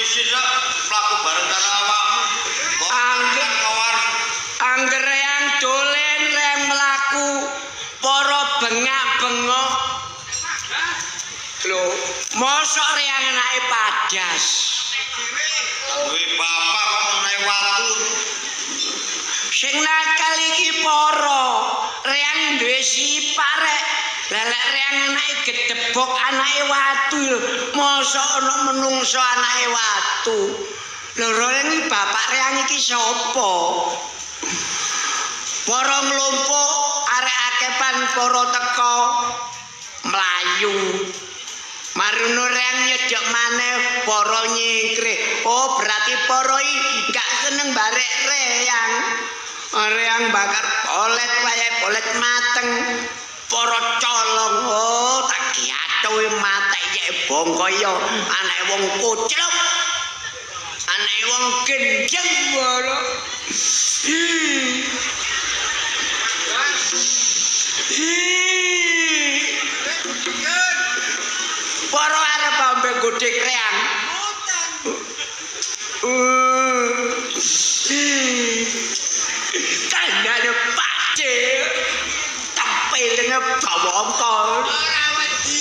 isin kok mlaku bareng karo awakmu. Kok Angger kawar angger reang dolen reang mlaku para bengak-bengok. Lho, mosok reang anake padas. Duwe bapak kok mengenai watu. Sing nakal iki para reang duwe sifat rek. Lah lek reang anake gedebok anake watu lho, mosok ana menungso anake watu. Lho reang iki bapak reang iki sapa? Para nglumpuk arek akepan para teka mlayu. Marino reang nyedhek maneh para nyingkre. Oh, berarti para iki gak seneng barek reang. Reang bakar bolet wae bolet mateng. Para colong, oh tak giathoe matek yek bongkoyo anake wong kucluk. Anake wong gendeng ngono. Para arep ambek godhek reang. Kandhane Pakde. Tempelenge bawangka. Ora wedi.